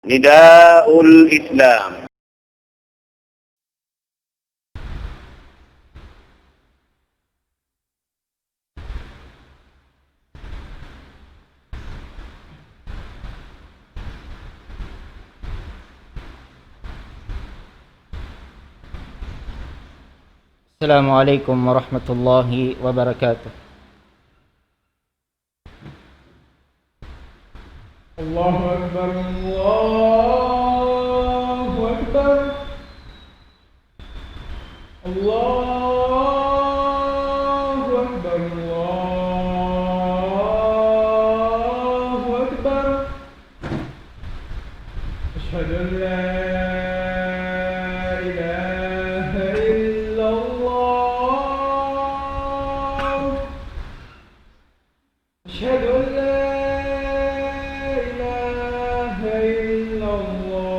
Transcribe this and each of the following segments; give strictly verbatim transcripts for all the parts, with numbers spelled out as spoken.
نداء الإسلام. السلام عليكم ورحمة الله وبركاته. الله أكبر، الله أكبر، الله أكبر، الله أكبر. أشهد أن لا إله إلا الله. أشهد أن لا إله إلا الله.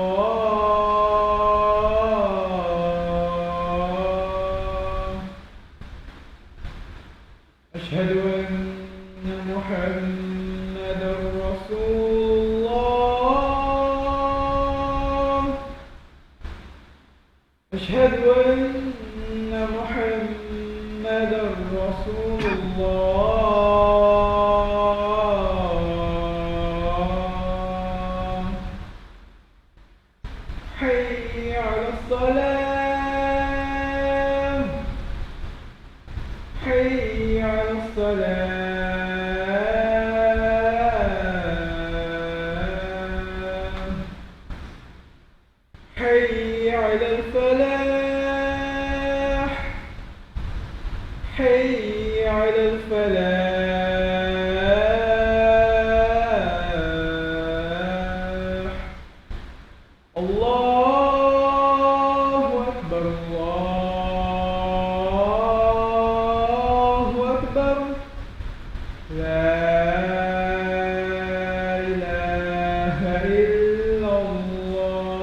أشهد أن محمدا رسول الله. أشهد أن محمدا رسول الله. حي على الصلاة. حي على الصلاة. حي على الفلاح. حي على الفلاح. الله أكبر، الله أكبر. لا إله إلا الله.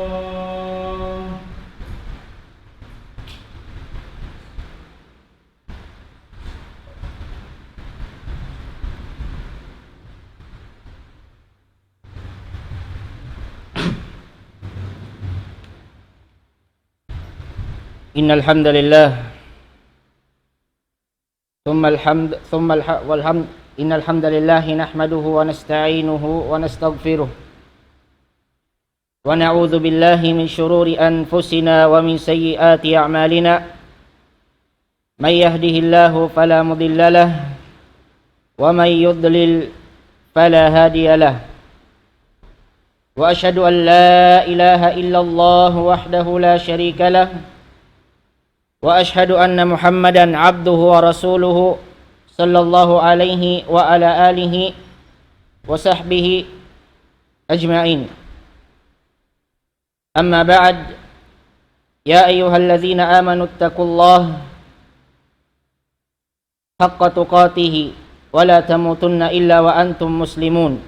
إن الحمد لله، ثم الحمد، ثم الح-، والحمد، إن الحمد لله نحمده ونستعينه ونستغفره، ونعوذ بالله من شرور أنفسنا ومن سيئات أعمالنا. من يهده الله فلا مضل له، ومن يضلل فلا هادي له. وأشهد أن لا إله إلا الله وحده لا شريك له، وأشهد أن محمدا عبده ورسوله، صلى الله عليه وعلى آله وصحبه أجمعين. أما بعد، يا أيها الذين آمنوا اتقوا الله حق تقاته ولا تموتن إلا وأنتم مسلمون.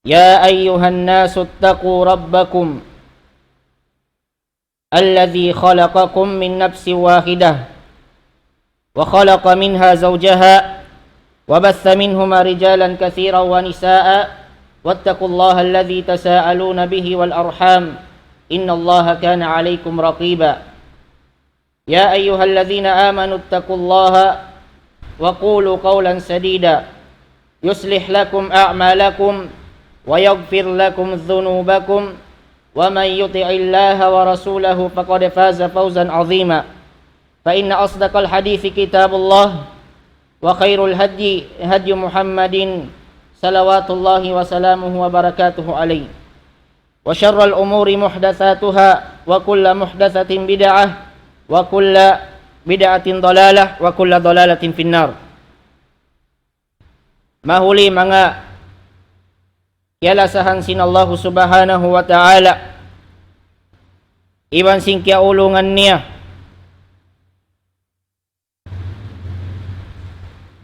يا أيها الناس اتقوا ربكم الذي خلقكم من نفس واحدة وخلق منها زوجها وبث منهما رجالا كثيرا ونساء واتقوا الله الذي تساءلون به والأرحام إن الله كان عليكم رقيبا. يا أيها الذين آمنوا اتقوا الله وقولوا قولا سديدا يصلح لكم أعمالكم ويغفر لكم ذنوبكم ومن يطع الله ورسوله فقد فاز فوزا عظيما. فإن أصدق الحديث كتاب الله، وخير الهدي هدي محمد، صلوات الله وسلامه وبركاته عليه، وشر الأمور محدثاتها، وكل محدثة بدعة، وكل بدعة ضلالة، وكل ضلالة في النار. Mahuli manga kiyalasahan sin Allahu Subhanahu wa Ta'ala iban sin kiyaulungan niya.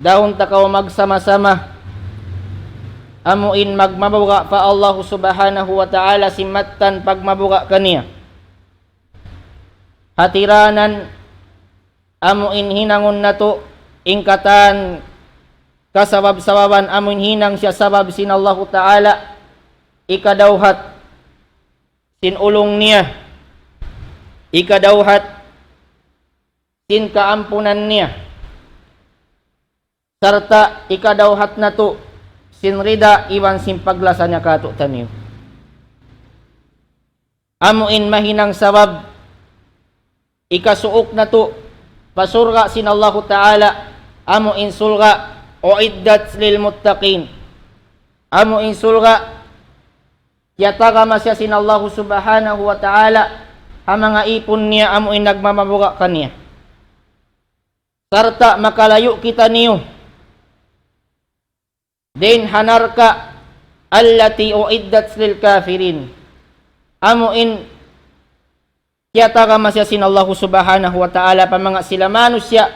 Daun ta kaw magsama-sama, amu in magmabuga' pa Allahu Subhanahu wa Ta'ala sin mattan pagmabuga' kaniya. Hatiranan amu in hinangun natu', in katan kasabab-sababan amu in hinang siya sabab sin Allahu Ta'ala. ikadawhat sin ulung niya, ikadawhat sin kaampunan niya, sarta' ikadawhat natu' sin rida iban sin paglasa niya kātu'niyu. Amu in mahinang sabab ikasuuk natu' pa surga' sin Allahu Ta'ala, amu in surga' أعدت للمتقين. Amu in surga' tiyatagama siya sin Allahu Subhanahu wa Ta'ala ha manga īpun niya amu in nagmamabuga' kaniya. Sarta' makalayu' kitaniyu dayn ha narka' التي أعدت للكافرين. Amu in tiyatagama siya sin Allahu Subhanahu wa Ta'ala pa manga sila manusiya'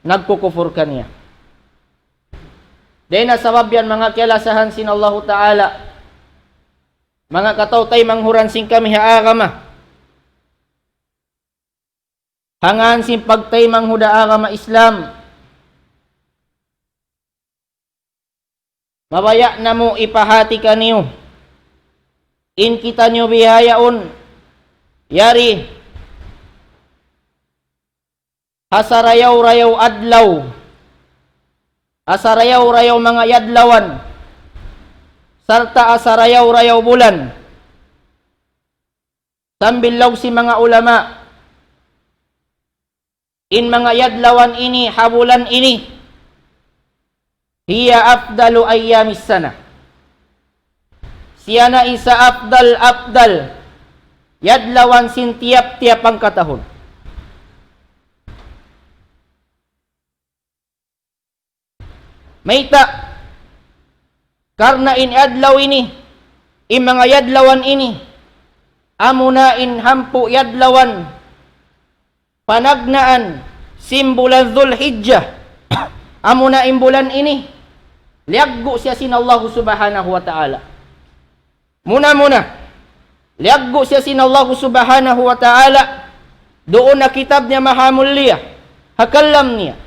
nagkukupur kaniya. Dayn ha sabab yan manga kiyalasahan sin Allahu Ta'ala, manga kataw-taymanghuran sin kami ha agama, ha ngān sin pagtaymanghud ha agama Islam, mabaya' namu' ipahāti kaniyu in kitaniyu bihaun yari ha sarayaw-rayaw adlaw, ha sarayaw-rayaw manga yadlawan, sarta' ha sarayaw-rayaw bulan. Sambil laung sin manga ulama, in manga yadlawan ini, ha bulan ini, هي أفضل أيام السنة. Siya na in sa afdal-afdal yadlawan sin tiyap-tiyap hangkatahun. Mayta'? Karna' in adlaw ini, in manga yadlawan ini, amuna in hampu' yadlawan panagnaan sin bulan Dhul Hijjah. Amuna in bulan ini, liyaggu' siya sin Allahu Subhanahu wa Ta'ala. Muna-muna, liyaggu' siya sin Allahu Subhanahu wa Ta'ala duun ha kitab niya mahamulliya, ha kalam niya.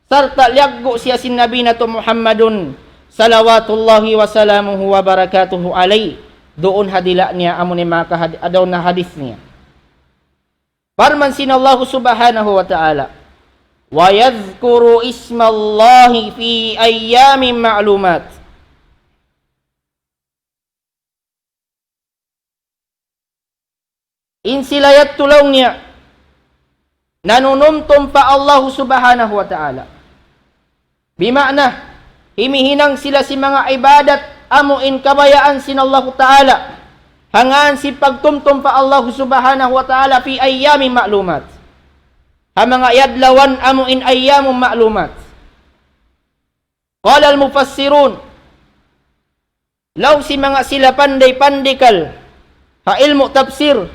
Sarta' liyaggu' siya sin Nabi natu' Muhammadun صلوات الله وسلامه وبركاته عليه duun ha dila' niya, amu in manga kahad-, adlaw na hadith niya. Parman sin Allahu Subhanahu wa Ta'ala, ويذكر اسم الله في أيام معلومات. In sila yadtu laung niya, nanunumtum pa Allahu Subhanahu wa Ta'ala. Bima'na, himihinang sila sin manga ibadat amu in kabayaan sin Allahu Ta'ala, ha ngān sin pagtumtum pa Allahu Subhanahu wa Ta'ala في أيام معلومات. Ha manga yadlawan amu in ayyamun ma'lumat. قال المفسرون, laung sin manga sila panday-pandikal ha ilmu' tafsir,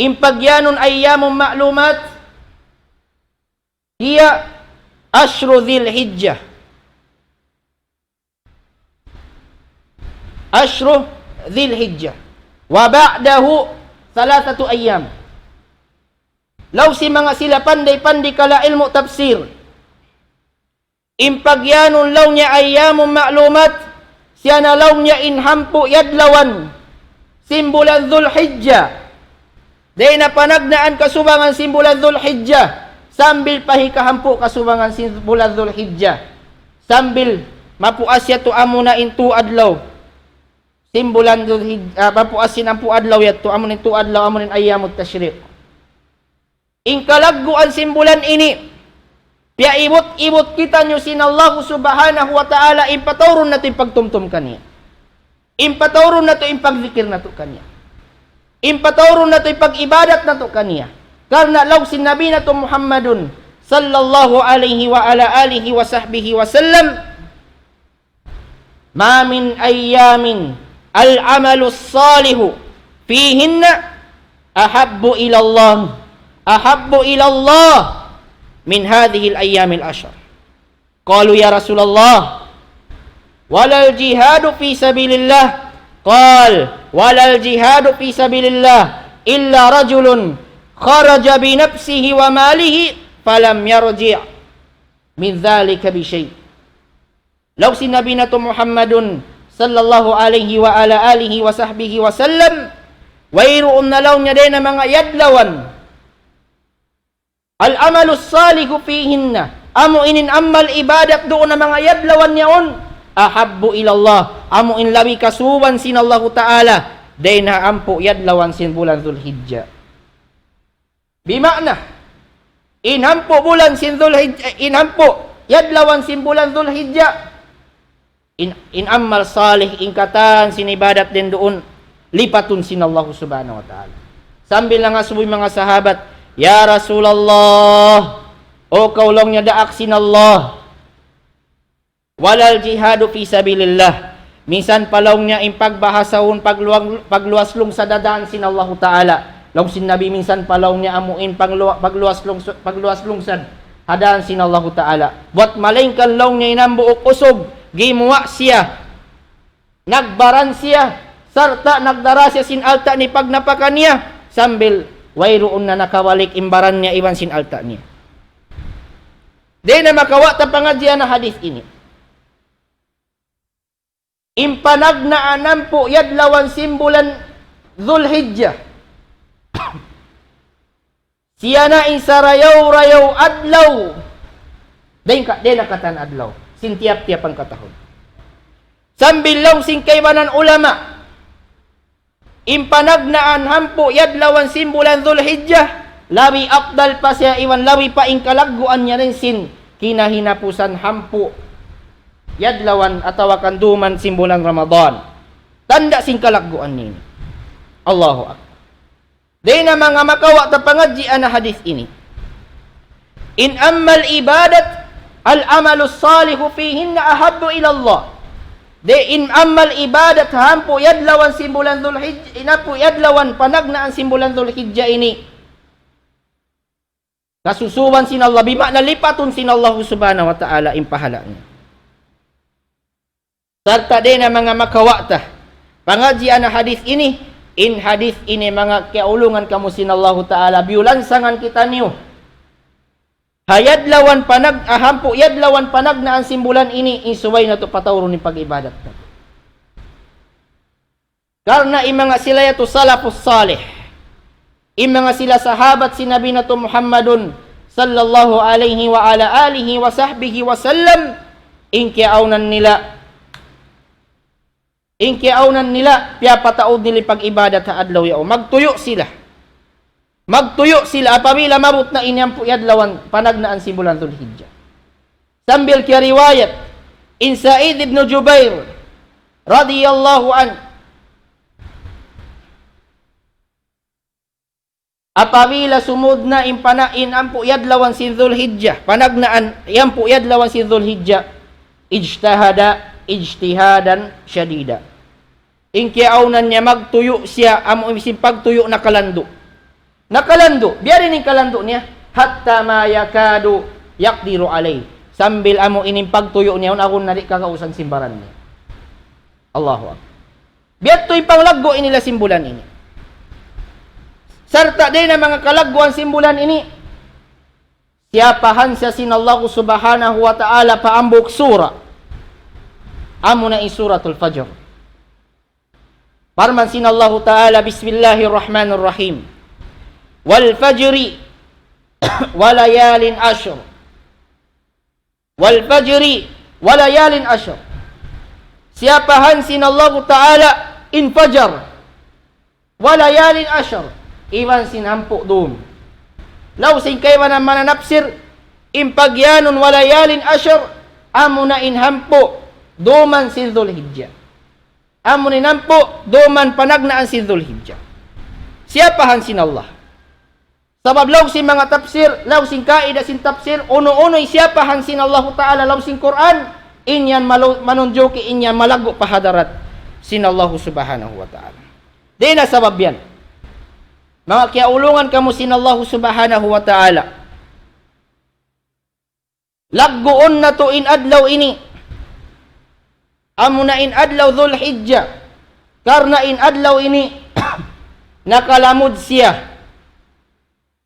in pagiyanun ayyamun ma'lumat, هي عشر ذي الحجة. عشر ذي الحجة. وبعده ثلاثة أيام. Laung sin manga sila panday-pandikal ha ilmu' tafsir, in pagiyanun laung niya ayyamun ma'lumat, siya na laung niya in hampu' yadlawan sin bulan Dhul Hijjah. Dayn ha panagnaan kasubangan sin bulan Dhul Hijjah, sambil pa hikahampu' kasubangan sin bulan Dhul Hijjah. Sambil mapuas yadtu amuna in tū adlaw sin bulan Dhul Hij-, ah, mapuas sin hampu' adlaw yadtu, amuna in tū adlaw, amuna in ayyamut tashriq. In kalagguan sin bulan ini, piyaibut-ibut kitaniyu sin Allahu Subhanahu wa Ta'ala, in pataurun natu' in pagtumtum kaniya. In pataurun natu' in pagzikir natu' kaniya. In pataurun natu' in pag-ibadat natu' kaniya. Karna' laung sin Nabi natu' Muhammadun صلى الله عليه وعلى آله وصحبه وسلم, ما من أيام العمل الصالح فيهن أحب إلى الله، أحب إلى الله من هذه الأيام العشر. قالوا: يا رسول الله، ولا الجهاد في سبيل الله؟ قال: ولا الجهاد في سبيل الله إلا رجل خرج بنفسه وماله فلم يرجع من ذلك بشيء. Laung sin Nabi natu' Muhammadun sallallahu alayhi wa ala alihi wa sahbihi wa sallam, wayruun na laung niya dayn ha manga adlawan. العمل الصالح فيهن, amu in amal ibadat duun ha manga adlawan yaun, أحب إلى الله, amu in labi kasuban sin Allahu Ta'ala, dayn ha hampu adlawan sin bulan Dhul Hijjah. Bima'na, in hampu bulan sin Dhul Hijjah, in hampu adlawan sin bulan Dhul Hijjah, in, in amal salih, in katan sin ibadat dayn duun, lipatun sin Allah Subhanahu wa Ta'ala. Sambil nangasubu in manga sahabat, "Ya Rasulullah, O kaw laung niya daak sin Allah, ولا الجهاد في سبيل الله." Minsan pa laung niya in pagbahasahun, pagluwang-, pagluwas lungsad ha dān sin Allahu Ta'ala. Laung sin Nabi, minsan pa laung niya amu in pagluwa-, pagluwas lungsad, pagluwas lungsad ha dān sin Allahu Ta'ala. Buwat malaingkan laung niya in hambuuk usug, gimuwa' siya, nagbaran siya, sarta' nagdara siya sin alta' niya pagnapakan niya, sambil wayruun na nakabalik in baran niya iban sin alta' niya. Di' na makawa' ta pangadjian na hadith ini. In panagnaan hampu adlawan sin bulan Dhul Hijjah. Siya na in sarayaw-rayaw adlaw. Dayn ka, dayn ha katan adlaw. Sin tiyap-tiyap hangkatahun. Sambil laung sin kaibanan ulama, in panagnaan hampu adlawan sin bulan Dhul Hijjah, labi afdal pa siya iban labi pa in kalagguan niya dayn sin kinahinapusan hampu adlawan atawa kan duman sin bulan Ramadan. Tanda' sin kalagguan niya ini. Allahu Akbar. Dayn ha manga makawa' ta pangadjian na hadith ini. In amal ibadat, العمل الصالح فيهن أحب إلى الله. Di' in amal ibadat hampu adlawan sin bulan Dhul Hijjah, in hampu adlawan panagnaan sin bulan Dhul Hijjah ini, kasusuban sin Allah, bima'na lipatun sin Allah Subhanahu wa Ta'ala in pahala niya. Sarta' dayn ha manga makawa' ta pangadjian na hadith ini, in hadith ini manga kiyaulungan kamu sin Allahu Ta'ala, biyulansangan kitaniyu. Ha adlawan panag-, ah, hampu adlawan panagnaan sin bulan ini, in subay natu' pataurun in pag-ibadat natu'. Karna' in manga sila yadtu salafus salih. In manga sila sahabat sin Nabi natu' Muhammadun sallallahu alayhi wa ala alihi wa sahbihi wa sallam, in kiyaawnan nila, in kiyaawnan nila, piyapataud nila in pag-ibadat ha adlaw yaun. Magtuyu' sila. Magtuyu' sila apabila maabut na in hampu adlawan panagnaan sin bulan Dhul Hijjah. Sambil kiyariwayat in Sa'id ibn Jubair radiyallahu anhu, apabila sumud na in pana-, in hampu adlawan sin Dhul Hijjah, panagnaan hampu adlawan sin Dhul Hijjah, اجتهد اجتهادا شديدا. In kiyaawnan niya magtuyu' siya, amu in sin pagtuyu' nakalandu'. Nakalandu', biya' diin in kalandu' niya, حتى ما يكاد يقدر عليه. Sambil amu in pagtuyu' niya, agun na di' kagausan sin baran niya. Allahu Akbar. Biya' ha yan in panglaggu' nila sin bulan ini. Sarta' dayn ha manga kalagguan sin bulan ini, siyapahan siya sin Allah Subhanahu wa Ta'ala pa hambuuk sura. Amu na in Suratul Fajr. Parman sin Allahu Ta'ala, بسم الله الرحمن الرحيم. والفجر وليال عشر. والفجر وليال عشر. Siyapahan sin Allahu Ta'ala in fajar. وليال عشر. Iban sin hampu' dum. Laung sin kaibanan mananapsir, in pagiyanun وليال عشر, amu na in hampu' duman sin Dhul Hijjah. Amu na in hampu' duman panagnaan sin Dhul Hijjah. Siyapahan sin Allah. Sabab laung sin manga tafsir, laung sin kaida sin tafsir, unu-unu in siyapahan sin Allahu Ta'ala laung sin Qur'an, in yan malu-, manunjuki in yan malaggu' pa hadarat sin Allahu Subhanahu wa Ta'ala. Di' na sabab yan. Manga kiyaulungan kamu sin Allahu Subhanahu wa Ta'ala. Lagguun natu' in adlaw ini. Amu na in adlaw Dhul Hijjah. Karna' in adlaw ini nakalamud siya.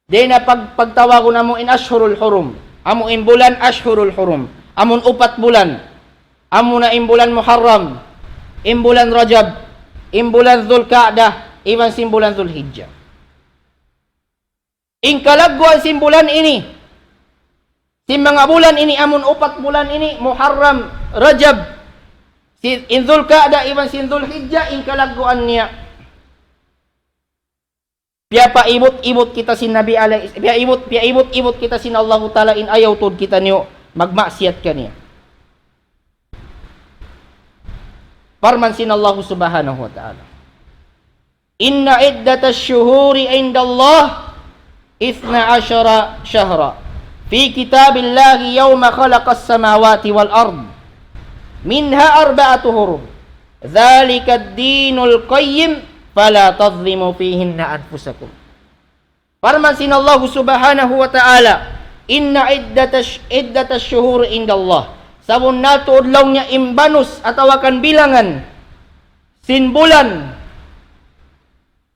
Di' na pag-, pagtawagun amu in ashhurul hurum. Amu in bulan ashhurul hurum. Amun upat bulan. Amuna in bulan Muharram, in bulan Rajab, in bulan Dhul Qa'dah, iban sin bulan Dhul Hijjah. In kalagguan sin bulan ini, sin manga bulan ini, amun upat bulan ini, Muharram, Rajab, sin, in Dhul Qa'dah, iban sin Dhul Hijjah, in kalagguan niya. Piyapaibut-ibut kita sin Nabi alayhi, piyaibut, piyaibut-ibut kita sin Allahu Ta'ala in ayaw tuud kitaniyu magmaksiyat kaniya. Parman sin Allahu Subhanahu wa Ta'ala. إن عدة الشهور عند الله اثنا عشر شهرا في كتاب الله يوم خلق السماوات والأرض منها أربعة حرم ذلك الدين القيم فلا تظلموا فيهن أنفسكم. Parman sin Allahu Subhanahu wa Ta'ala, إن عدة الش-، عدة الشهور عند الله. Sabunnal tuud laung niya in banus atawa kan bilangan sin bulan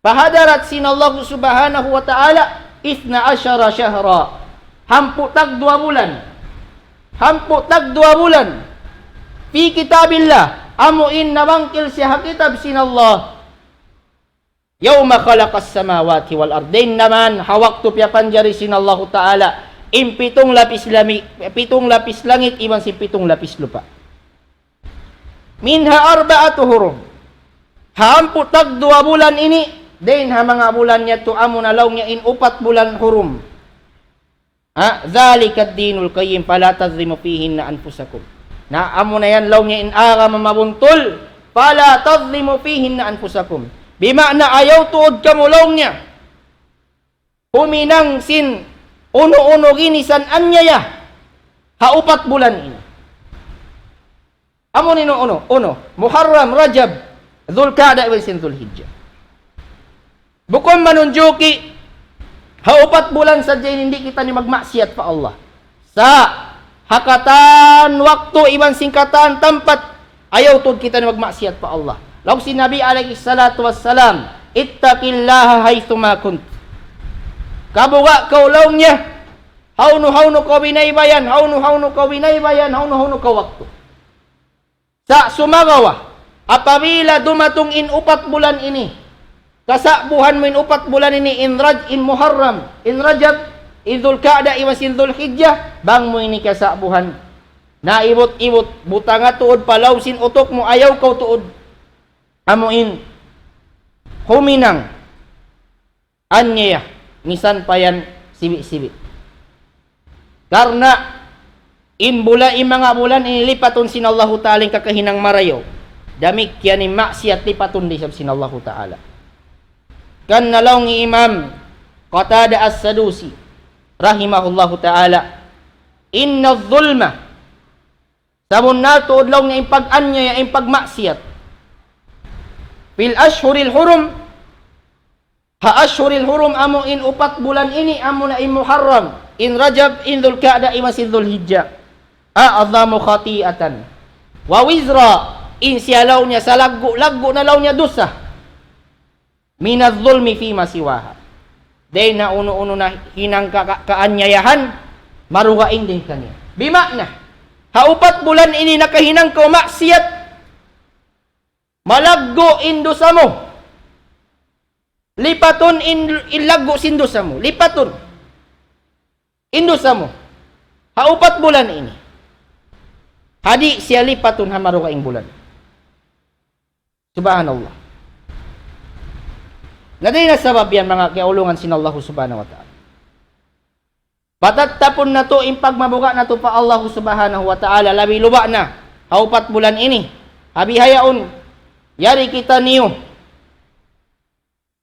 pa hadarat sin Allahu Subhanahu wa Ta'ala, اثنا عشر شهرا. Hangpu' tagduwa bulan. Hangpu' tagduwa bulan. في كتاب الله. Amu in nabangkil siya ha kitab sin Allah. يوم خلق السماوات والأرض. Dayn ha waktu piyapanjari sin Allahu Ta'ala in pitung lapis lami-, pitung lapis langit iban sin pitung lapis lupa'. منها أربعة حرم. Hangpu' tagduwa bulan ini, dayn ha manga bulan yadtu amuna laung niya in upat bulan hurum. Ha, ذلك الدين القيم فلا تظلموا فيهن أنفسكم. Na, amuna yan laung niya in agama mabuntul, فلا تظلموا فيهن أنفسكم. Bima'na ayaw tuud kamu laung niya huminang sin unu-unu ginisan anyaya ha upat bulan ini. Amu in unu, unu, Muharram, Rajab, Dhul Qa'dah, iban sin Dhul Hijjah. Bukun manunjuki ha upat bulan sadja in di' kitaniyu magmaksiyat pa Allah. Sa' ha katan waktu iban sin katan tampat, ayaw tuud kitaniyu magmaksiyat pa Allah. Laung sin Nabi alayhi salatu wassalam, اتق الله حيثما كنت. Kabuga' kaw laung niya, hawnu-hawnu kaw binaybayan, hawnu-hawnu kaw binaybayan, hawnu-hawnu kaw waktu. Sa' sumagawa', apabila dumatung in upat bulan ini, kasa'buhan mu in upat bulan ini, in Raj-, in Muharram, in Rajab, in Dhul Qa'dah, iban sin Dhul Hijjah, bang mu ini kasa'buhan. Na ibut-ibut, butanga tuud pa lawm sin utuk mu, ayaw kaw tuud. Amu in, huminang. Anyaya, misan pa yan sibi'-sibi'. Karna' in bula-, in manga bulan ini lipatun sin Allahu Ta'ala in kakahinang marayaw. Damikkiyan in maksiyat lipatun da isab sin Allahu Ta'ala. Kan laung hi Imam Qatada As-Sadusi, rahimahullahu ta'ala, إن الظلم Sabunnal tuud laung niya in pag-anyaya, in pagmaksiyat. في الأشهر الحرم, ha ashhuril hurum amu in upat bulan ini, amuna in Muharram, in Rajab, in Dhul Qa'dah, iban sin Dhul Hijjah. أعظم خطيئة. ووزرا, in siya laung niya salaggu'-laggu' na laung niya dusa. من الظلم فيما سواها. Dayn ha unu-unu na hinang ka-, ka-, kaanyayahan, marugaing dayn kaniya. Bima'na, ha upat bulan ini nakahinang kaw maksiyat, malaggu' in dusa mu. Lipatun in, in laggu' sin dusa mu. Lipatun in dusa mu. Ha upat bulan ini. Ha di' siya lipatun ha marugaing bulan. Subhanallah. Na dayn ha sabab yan, manga kiyaulungan sin Allahu Subhanahu wa Ta'ala. Patattapun natu' in pagmabuga' natu' pa Allahu Subhanahu wa Ta'ala, labi luba' na ha upat bulan ini. Ha bihaun, yari kitaniyu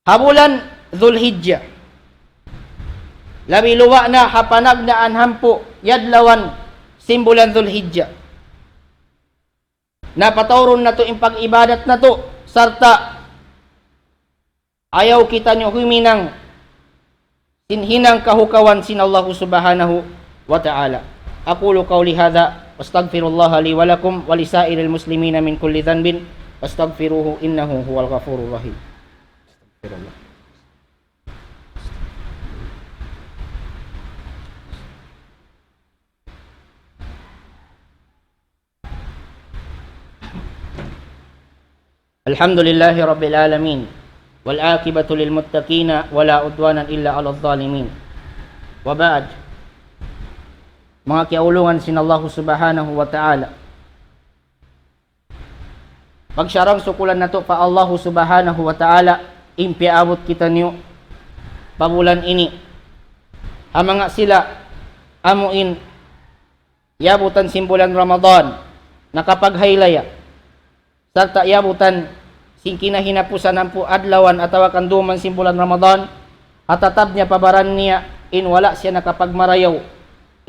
ha bulan Dhul Hijjah. Labi luba' na ha panagnaan hampu' yadlawan sin bulan Dhul Hijjah. Na pataurun natu' in pag-ibadat natu', sarta' ayaw kitaniyu huminang sin hinang kahukawan sin Allahu Subhanahu wa Ta'ala. أقول قولي هذا وأستغفر الله لي ولكم ولسائر المسلمين من كل ذنب فاستغفروه إنه هو الغفور الرحيم. أستغفر الله. الحمد لله رب العالمين، والعاقبة للمتقين، ولا عدوان إلا على الظالمين. وبعد. Manga kiyaulungan sin Allahu Subhanahu wa Ta'ala. Pagsarang-sukulan natu' pa Allahu Subhanahu wa Ta'ala, in piyaabut kitaniyu pa bulan ini. Ha manga sila amu in iyabutan sin bulan Ramadan, nakapaghaylaya, sarta' iyabutan sin kinahinapusan hangpu' adlawan atawa kan duman sin bulan Ramadan, ha tatab niya pa baran niya, in wala' siya nakapagmarayaw,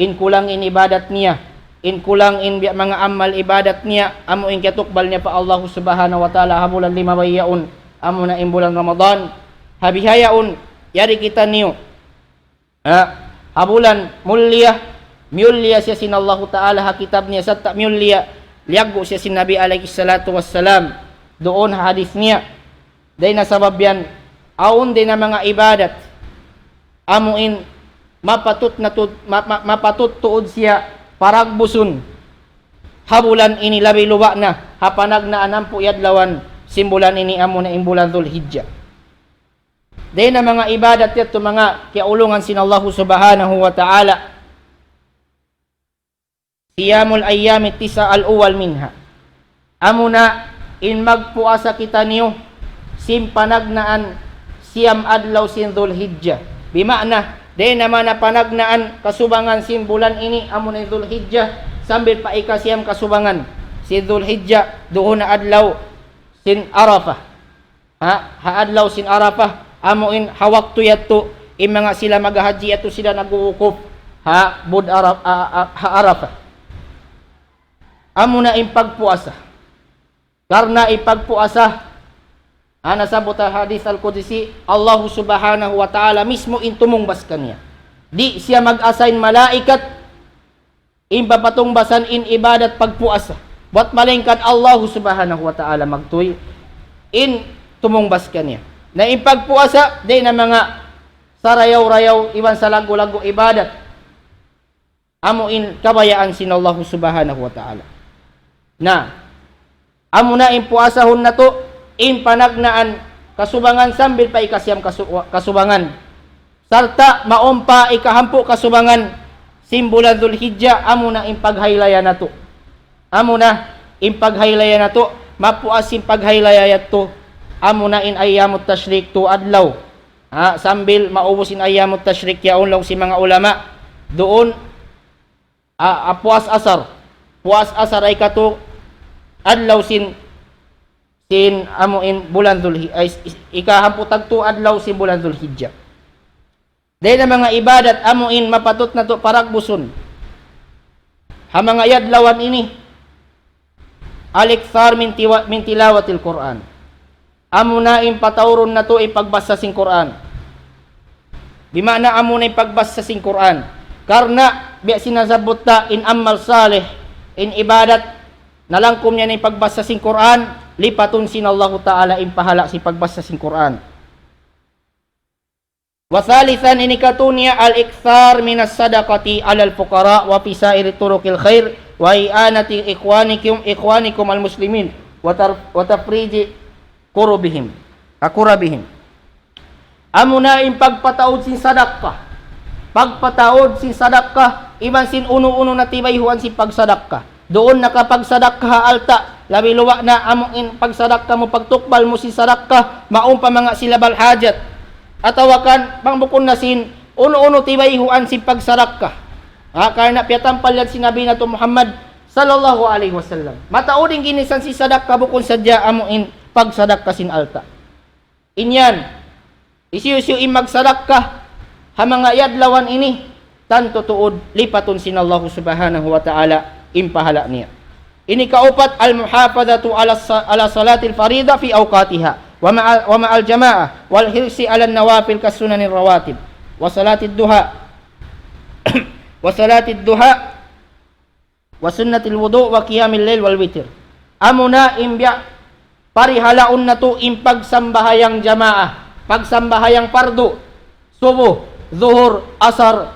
in kulang in ibadat niya, in kulang in biya' manga amal ibadat niya, amu in kiyatukbal niya pa Allahu Subhanahu wa Ta'ala ha bulan limabay yaun, amu na in bulan Ramadan. Ha bihaun, yari kitaniyu ha, ha bulan mulia, miyulia siya sin Allahu Ta'ala ha kitab niya, sarta' miyulia, liyaggu' siya sin Nabi alayhi salatu wassalam, duun ha hadith niya. Dayn ha sabab yan, awn dayn ha manga ibadat, amu in mapatut na tud-, ma-, ma-, mapatut tuud siya paragbusun ha bulan ini, labi luba' na ha panagnaan hangpu' adlawan sin bulan ini, amu na in bulan Dhul Hijjah. Dayn ha manga ibadat yadtu manga kiyaulungan sin Allahu Subhanahu wa Ta'ala. صيام الأيام التسع الأول منها. Amu na in magpuasa kitaniyu sin panagnaan siyam adlaw sin Dhul Hijjah. Bima'na, dayn ha manga panagnaan kasubangan sin bulan ini, amu na in Dhul Hijjah, sambil pa ikasiyam kasubangan sin Dhul Hijjah, duun na adlaw sin Arafah. Ha, ha adlaw sin Arafah, amu in ha waktu yadtu, in manga sila maghahajji yadtu sila nagwukuf ha bud Ara-, a-, a-, ha Arafah. Amu na in pagpuasa. Karna' in pagpuasa, ha nasabbut ha hadith al-qudsi, Allahu Subhanahu wa Ta'ala mismu in tumungbas kaniya. Di' siya mag-assign malaikat in papatungbasan in ibadat pagpuasa. Buat malaingkan Allahu Subhanahu wa Ta'ala magtuy in tumungbas kaniya. Na in pagpuasa, dayn ha manga sarayaw-rayaw iban salaggu'-laggu' ibadat. Amu in kabayaan sin Allahu Subhanahu wa Ta'ala. Na, amu na in puasahun natu', in panagnaan kasubangan sambil pa ikasiyam kasu-, kasubangan. Sarta' mawn pa ikahangpu' kasubangan sin bulan Dhul Hijjah, amu na in paghaylaya natu'. Amu na in paghaylaya natu', mapuas sin paghaylaya yadtu, amu na in ayyamut tashriq, tu adlaw. Ha, sambil maubus in ayyamut tashriq yaun laung sin manga ulama, duun a, a, puas asar. Puas asar ha ikatu adlaw sin, sin amu in bulan Dhul Hi-, ay, is-, is-, ikahangpu' tagtu adlaw sin bulan Dhul Hijjah. Dayn ha manga ibadat amu in mapatut natu' paragbusun ha manga adlawan ini. الإكثار من توا-، من تلاوة القرآن. Amu na in pataurun natu' in pagbasa sin Qur'an. Bima'na amu na in pagbasa sin Qur'an. Karna' biya' sin nasabbut ta in amal salih, in ibadat, nalangkum niya in pagbasa sin Qur'an, lipatun sin Allahu Ta'ala in pahala' sin pagbasa sin Qur'an. وثالثا, in ikatu niya, الإكثار من الصدقة على الفقراء وفي سائر طرق الخير وإعانة إخوانكم، إخوانكم المسلمين وتر-، وتفريج كربهم، كربهم. Amu na in pagpataud sin sadakka. Pagpataud sin sadakka, iban sin unu-unu na tibayhuan sin pagsadakka. Duun na ka pagsadakka ha alta', labi luba' na amu in pagsadakka mu, pagtukbal mu sin sadakka, mawn pa manga sila balhajat. Atawa kan, bang bukun na sin, unu-unu tibayhuan sin pagsadakka. Ha, karna' piyatampal yan sin Nabi natu' Muhammad sallallahu alayhi wasallam. Mataud in ginisan sin sadakka bukun sadja amu in pagsadakka sin alta'. In yan, hisiyu-siyu in magsadakka ha manga adlawan ini, tantu tuud lipatun sin Allahu Subhanahu wa Ta'ala in pahala' niya. Ini kaupat, المحافظة على الص-، على صلاة الفريضة في أوقاتها ومع، ومع الجماعة والحرص على النوافل كالسنن الرواتب وصلاة الضحى، وصلاة الضحى وسنة الوضوء وقيام الليل والوتر. Amu na in biya' parihalaun natu' in pagsambahayang jamaa, pagsambahayang pardu, subuh, zuhur, asar,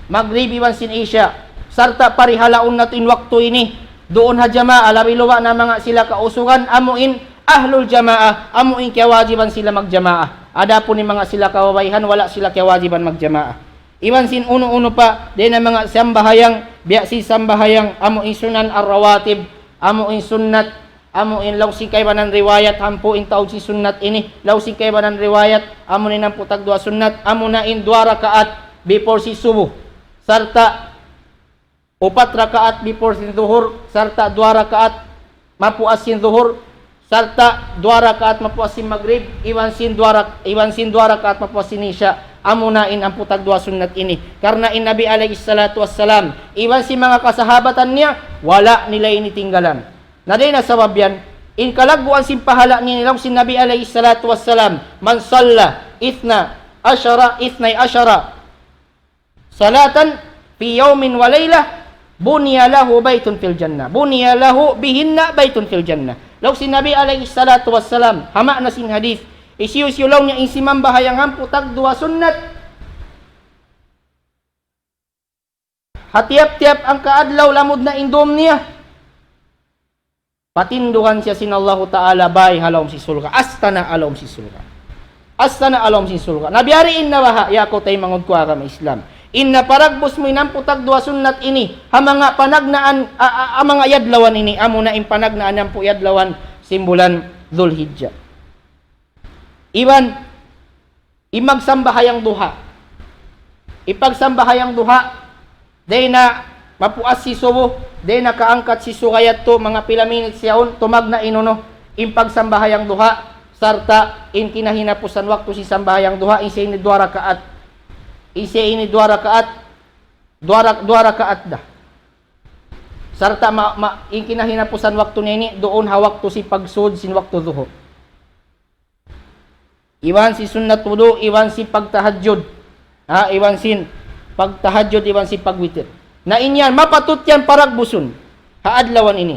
magrib iban sin isya. Sarta' parihalaun natu' in waktu ini, duun ha jamaa, labi luba' na manga sila kausugan, amu in ahlul jamaah, amu in kiyawajiban sila magjamaah. Adapun in manga sila kababaihan, wala' sila kiyawajiban magjamaah. Iban sin unu-unu pa, dayn ha manga sambahayang, biya' sin sambahayang, amu in sunan ar-rawatib, amu in sunnat, amu in laung sin kaibanan riwayat, hangpu' in taud sin sunnat ini, laung sin kaibanan riwayat, amu in hangpu' tagduwa sunnat, amu na in duwa rakaat before sin subuh. Sarta' upat rakaat before sin zuhur, sarta' duwa rakaat mapuas sin zuhur, sarta' duwa rakaat mapuas sin magrib, iban sin duwa rak-, iban sin duwa rakaat mapuas sin isya, amu na in hangpu' tagduwa sunnat ini. Karna' in Nabi alayhi salatu wassalam, iban sin manga kasahabatan niya, wala' nila ini tinggalan. Na dayn ha sabab yan, in kalagguan sin pahala' niya laung sin Nabi alayhi salatu wassalam, من صلى اثنا عشر، اثني عشر صلاة في يوم وليلة بني له بيت في الجنة، بني له بهن بيت في الجنة. Laung sin Nabi alayhi salatu wassalam, ha maana sin hadith, hisiyu-siyu laung niya in simambahayang hangpu' tagduwa sunnat ha tiyap-tiyap hangka adlaw lamud na in dum niya, patindugan siya sin Allahu Ta'ala bay ha lawm sin surga'. Astana' ha lawm sin surga'. Astana' ha lawm sin surga'. Na biya' diin na baha', ya kaw taymanghud ku ha agama Islam. In paragbus mu in hangpu' tagduwa sunnat ini, ha manga panagnaan, a, a, ha manga adlawan ini, amu na in panagnaan hangpu' adlawan sin bulan Dhul Hijjah. Iban, in magsambahayang duha. In pagsambahayang duha, dayn ha mapuas sin subuh, dayn ha kaangkat sin surga' yadtu, manga pila minutes yaun, tumagna' in unu, in pagsambahayang duha, sarta' in kinahinapusan waktu sin sambahayang duha, in siya ini duwa rakaat. In siya ini duwa rakaat, duwa ra-, duwa rakaat da. Sarta' ma-, ma-, in kinahinapusan waktu niya ini, duun ha waktu sin pagsud sin waktu zuhur. Iban sin sunnat wudu', iban sin pagtahajjud. Ha, iban sin pagtahajjud, iban sin pagwitir. Na in yan, mapatut yan paragbusun ha adlawan ini.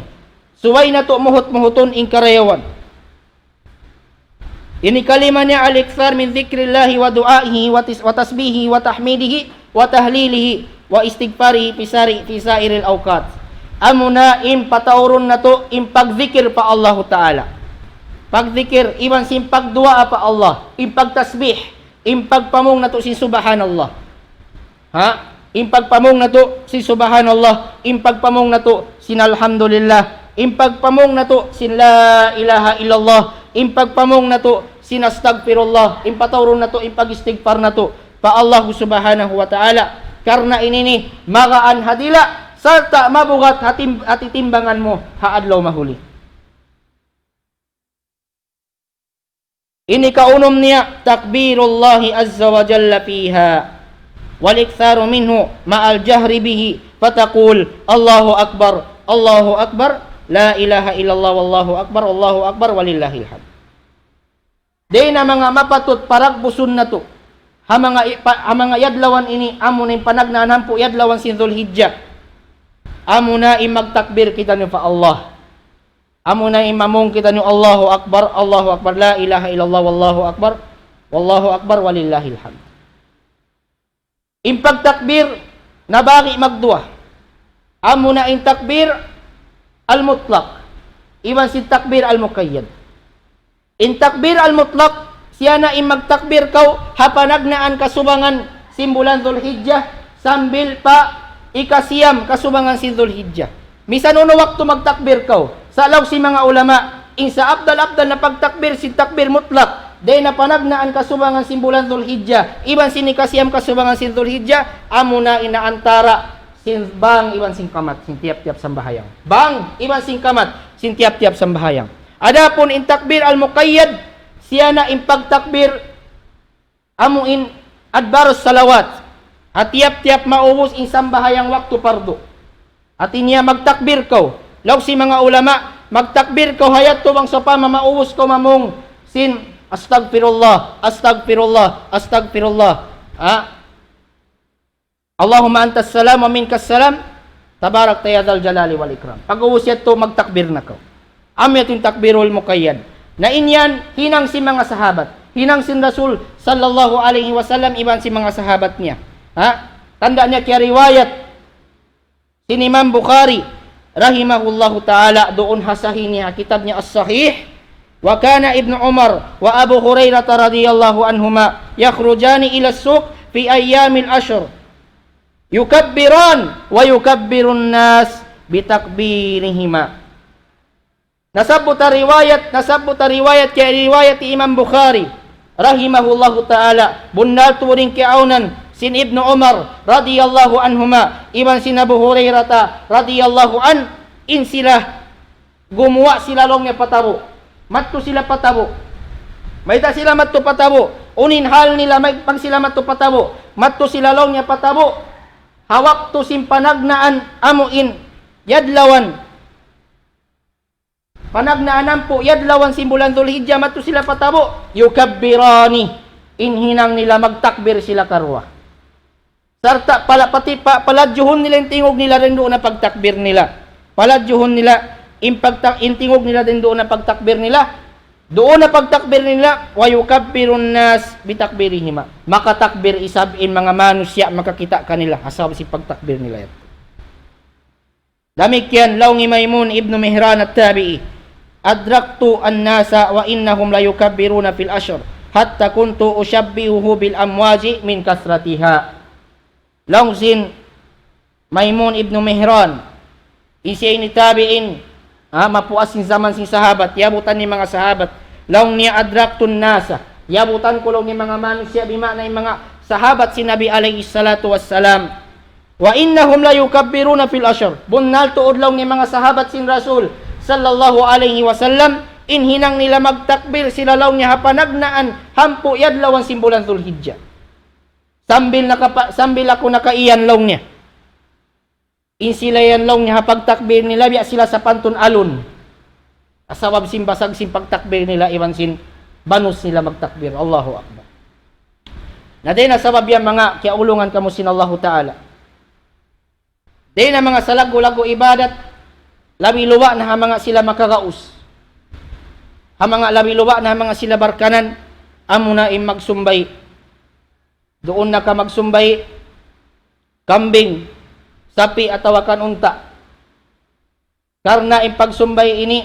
Subay natu' muhut-muhutun in karayawan. Ini kalima niya, الإكثار من ذكر الله ودعائه وتس-، وتسبيحه وتحميده وتهليله واستغفاره في سار-، في سائر الأوقات. Amuna in pataurun natu' in pagdikir pa Allahu Ta'ala. Pagdikir, iban sin pagduwaa pa Allah. In pagtasbih, in pagpamung natu' sin subhanallah. Ha? In pagpamung natu' sin subhanallah, in pagpamung natu' sin alhamdulillah, in pagpamung natu' sin la ilaha illallah, in pagpamung natu' sin astagfirullah, in pataurun natu', in pag-istigfar natu' pa Allah subhanahu wa ta'ala. Karna' ini ini, magaan ha dila', sarta' mabugat ha tim-, ha titimbangan mu, ha adlaw mahuli. Ini kaunum niya, تكبير الله عز وجل فيها والإكثار منه مع الجهر به، فتقول: الله أكبر، الله أكبر، لا إله إلا الله، والله أكبر، والله أكبر، ولله الحمد. Dayn ha manga mapatut paragbusun natu'. Ha manga i-, pa-, ha manga adlawan ini, amuna in panagnaan hangpu' adlawan sin Dhul Hijjah. Amuna in magtakbir kitaniyu pa Allah. Amuna in mamung kitaniyu, الله أكبر، الله أكبر، لا إله إلا الله، والله أكبر، والله أكبر، ولله الحمد. In pagtakbir, nabahagi' magduwa. Amuna in takbir al-mutlaq, iban sin takbir al-muqayyad. In takbir al-mutlaq, siya na in magtakbir kaw ha panagnaan kasubangan sin bulan Dhul Hijjah, sambil pa ikasiyam kasubangan sin Dhul Hijjah. Misan unu waktu magtakbir kaw. Sa' laung sin manga ulama, in sa afdal-afdal na pagtakbir, sin takbir mutlaq. Dayn ha panagnaan kasubangan sin bulan Dhul Hijjah, iban sin ikasiyam kasubangan sin Dhul Hijjah, amuna in ha antara sin bang iban sin kamat, sin tiyap-tiyap sambahayang. Bang iban sin kamat, sin tiyap-tiyap sambahayang. Adapun in takbir al-muqayyad, siya na in pagtakbir amu in adbarus salawat. Ha tiyap-tiyap maubus in sambahayang waktu pardu. Hati niya magtakbir kaw. Laung sin manga ulama, magtakbir kaw ha yadtu bang sawpama maubus kaw mamung sin astagfirullah, astagfirullah, astagfirullah. Ha? اللهم أنت السلام ومنك السلام تباركت يا ذا الجلال والإكرام. Pag-ubus yadtu, magtakbir na kaw. Amu yadtu in takbirul muqayyad. Na in yan, hinang sin manga sahabat. Hinang sin Rasul sallallahu alayhi wasallam, iban sin manga sahabat niya. Ha? Tanda' niya kiyariwayat sin Imam Bukhari rahimahullahu ta'ala duun ha Sahih niya, kitab niya As-Sahih. وكان ابن عمر وأبو هريرة رضي الله عنهما يخرجان إلى السوق في أيام العشر يكبران ويكبر الناس بتكبيرهما. Nasabbut ha riwayat, nasabbut ha riwayat, kiyariwayat hi Imam Bukhari, rahimahullahu ta'ala, bunnal tuud in kiyaawnan sin Ibnu Umar radiyallahu anhuma, iban sin Abu Hurairata radiyallahu anhu, in sila gumuwa' sila laung niya pa tabu'. Madtu sila pa tabu'. Mayta' sila madtu pa tabu'? Unu in hal nila may-, bang sila madtu pa tabu'? Madtu sila laung niya pa tabu'. Ha waktu sin panagnaan amu in yadlawan. Panagnaan ampu yadlawan sin bulan Dhul Hijjah madtu sila pa tabu'. يكبران. In hinang nila magtakbir sila karuwa. Sarta' pala-, pati pa-, paladjuhun nila in tingug nila dayn duun ha pagtakbir nila. Paladjuhun nila in pagta-, in tingug nila dayn duun ha pagtakbir nila. Duun ha pagtakbir nila, ويكبر الناس بتكبيرهما. Makatakbir isab in manga manusiya' makakita' kanila, ha sabab sin pagtakbir nila yan. Damikkiyan laung hi Maymun ibnu Mihran at-Tabi'i, أدركت الناس وإنهم ليكبرون في العشر حتى كنت أشبهه بالأمواج من كثرتها. Laung sin Maymun ibnu Mihran, in siya ini tabi'in, ha, mapuas sin jaman sin sahabat, yabutan niya manga sahabat. Laung niya أدركت الناس, yabutan ku laung niya manga manusiya', bima'na in manga sahabat sin Nabi alayhi salatu wassalam. وإنهم ليكبرون في العشر. Bunnal tuud laung niya manga sahabat sin Rasul sallallahu alayhi wasallam, in hinang nila magtakbir sila laung niya ha panagnaan hampu' yadlawan sin bulan Dhul Hijjah. Sambil nakapa-, sambil aku nakaiyan laung niya. In sila yan laung niya ha pagtakbir nila, biya' sila sapantun alun. Sabab sin basag sin pagtakbir nila, iban sin banus nila magtakbir. Allahu Akbar. Na dayn ha sabab yan manga kiyaulungan kamu sin Allahu Ta'ala. Dayn ha manga salaggu'-laggu' ibadat, labi luba' na ha manga sila makagaus. Ha manga labi luba' na ha manga sila barkanan, amuna in magsumbay. Duun na ka magsumbay, kambing, sapi', atawa kan unta'. Karna' in pagsumbay ini,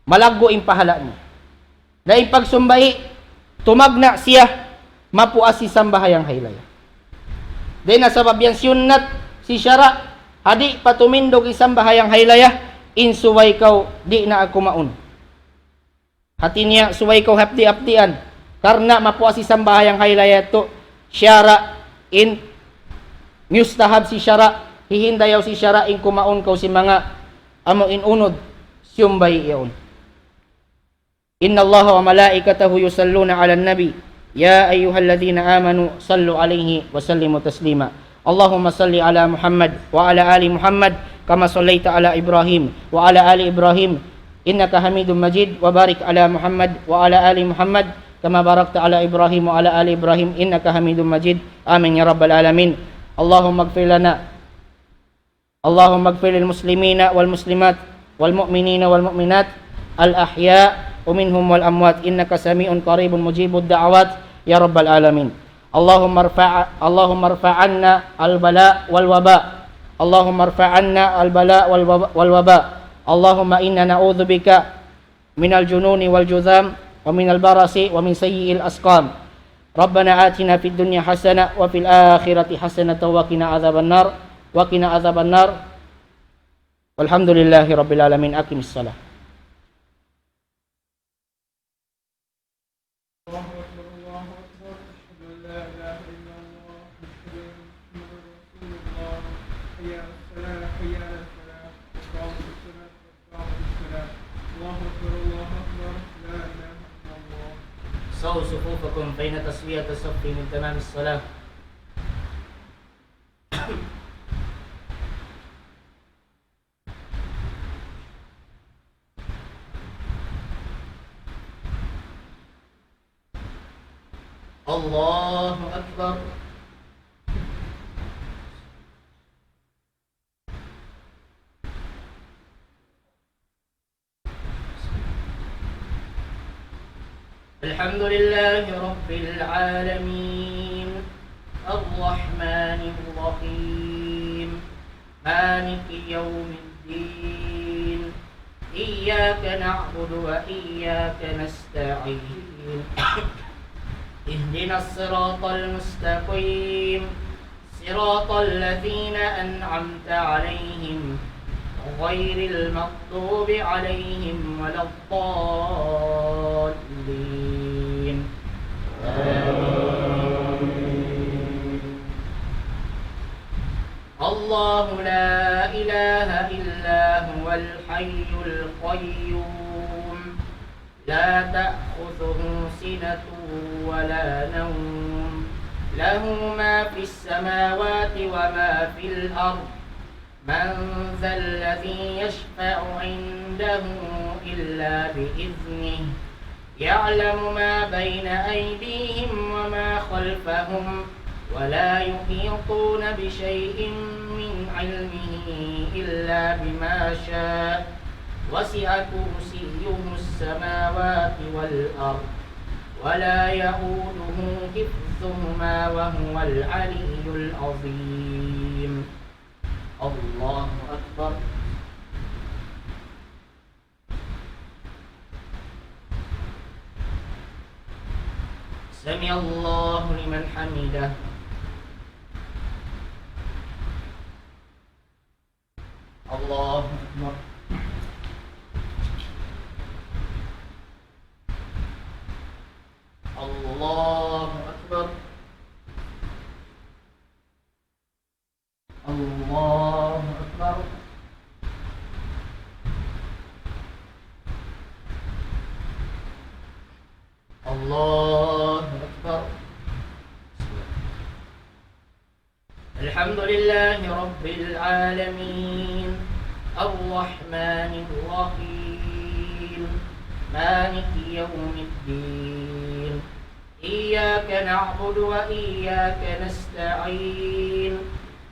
malaggu' in pahala' niya. Na in pagsumbay, tumagna' siya, mapuas sin sambahayang haylaya. Dayn ha sabab yan siyunnat sin sara', ha di' pa tumindug in sambahayang haylaya, in subay kaw di' na kumaun. Hati niya, subay kaw hapdi'-hapdian. Karna' mapuas sin sambahayang haylaya yadtu, sara' in mustahab sin sara', hihindayaw sin sara' in kumaun kaw sin manga amu in unud, siyumbay yaun. إن الله وملائكته يصلون على النبي يا أيها الذين آمنوا صلوا عليه وسلموا تسليما. اللهم صل على محمد وعلى آل محمد كما صليت على إبراهيم وعلى آل إبراهيم إنك حميد مجيد، وبارك على محمد وعلى آل محمد كما باركت على إبراهيم وعلى آل إبراهيم إنك حميد مجيد. آمين يا رب العالمين. اللهم اغفر لنا اللهم اغفر للمسلمين والمسلمات والمؤمنين والمؤمنات الأحياء منهم والأموات إنك سميع قريب مجيب الدعوات يا رب العالمين. اللهم ارفع، اللهم ارفع عنا البلاء والوباء. اللهم ارفع عنا البلاء والوب-، والوباء. اللهم إنا نعوذ بك من الجنون والجذام ومن البرص ومن سيء الأسقام. ربنا آتنا في الدنيا حسنة وفي الآخرة حسنة وقنا عذاب النار، وقنا عذاب النار. والحمد لله رب العالمين. أقم الصلاة. الله أكبر، الله أكبر. أشهد أن لا إله إلا الله. أشهد أن محمدا رسول الله. حي على الصلاة، حي على الفلاح. قد قامت الصلاة، قد قامت الصلاة. الله أكبر، الله أكبر. لا إله إلا الله. سووا صفوفكم فإن تسوية الصف من تمام الصلاة. الله أكبر. الحمد لله رب العالمين. الرحمن الرحيم. مالك يوم الدين. إياك نعبد وإياك نستعين. اهدنا الصراط المستقيم، صراط الذين أنعمت عليهم، غير المغضوب عليهم ولا الضالين. آمين. الله لا إله إلا هو الحي القيوم، لا تأخذه سنة ولا نوم، له ما في السماوات وما في الأرض، من ذا الذي يشفع عنده إلا بإذنه، يعلم ما بين أيديهم وما خلفهم، ولا يحيطون بشيء من علمه إلا بما شاء، وسع كرسيه السماوات والأرض، ولا يئوده حفظهما وهو العلي العظيم. الله أكبر. سمع الله لمن حمده. الله أكبر. الله أكبر. الله أكبر. الله أكبر. الحمد لله رب العالمين، الرحمن الرحيم، مالك يوم الدين، إياك نعبد وإياك نستعين،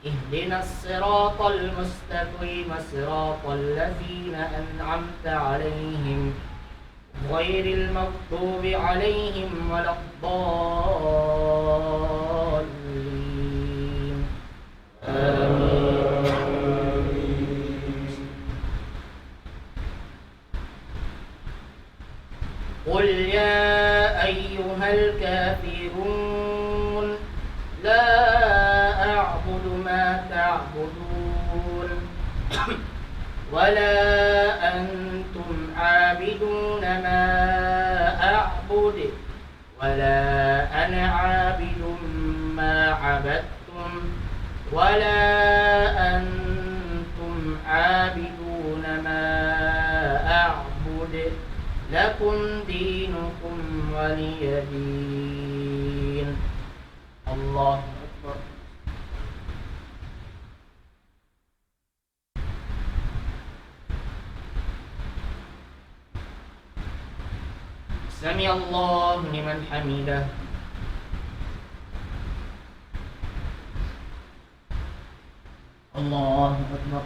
اهدنا الصراط المستقيم، صراط الذين أنعمت عليهم، غير المغضوب عليهم ولا الضالين. آمين. قل يا أيها الكافرون، لا أعبد ما تعبدون، ولا أنتم عابدون ما أعبد، ولا أنا عابد ما عبدتم، ولا أنتم عابدون ما أعبد، لكم دينكم ولي دين. الله أكبر. سمع الله لمن حمده. الله أكبر.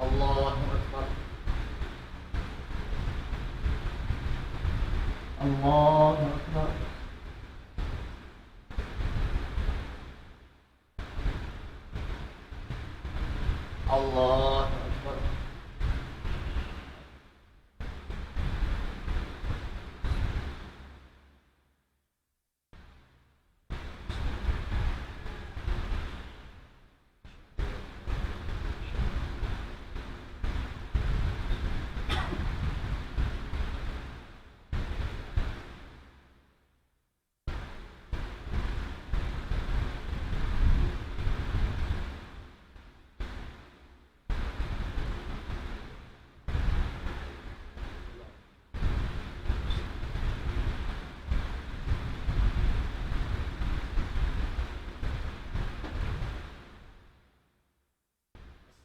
الله أكبر. الله أكبر. الله أكبر.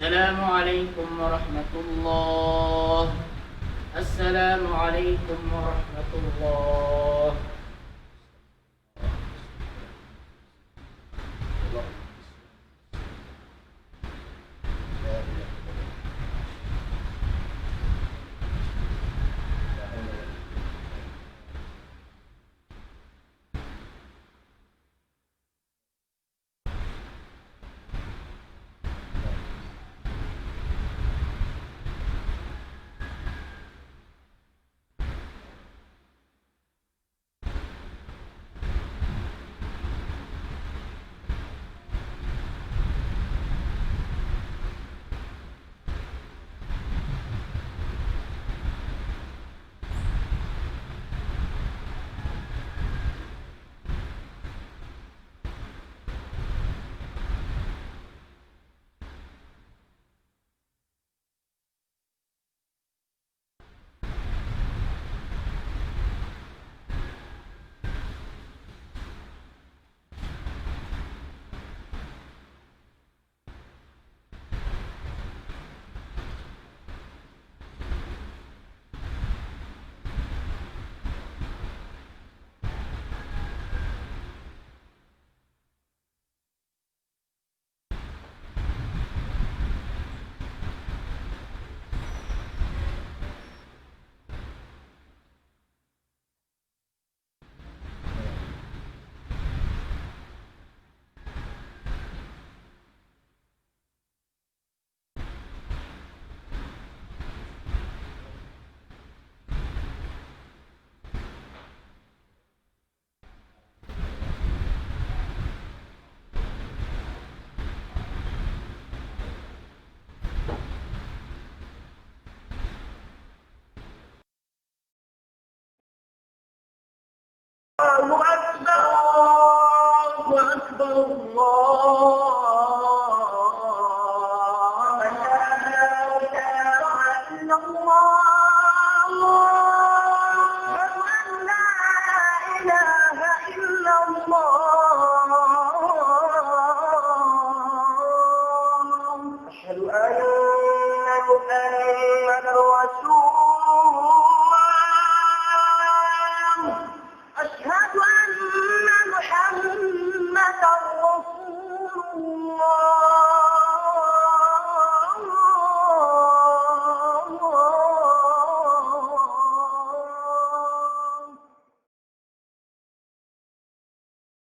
السلام عليكم ورحمة الله. السلام عليكم ورحمة الله.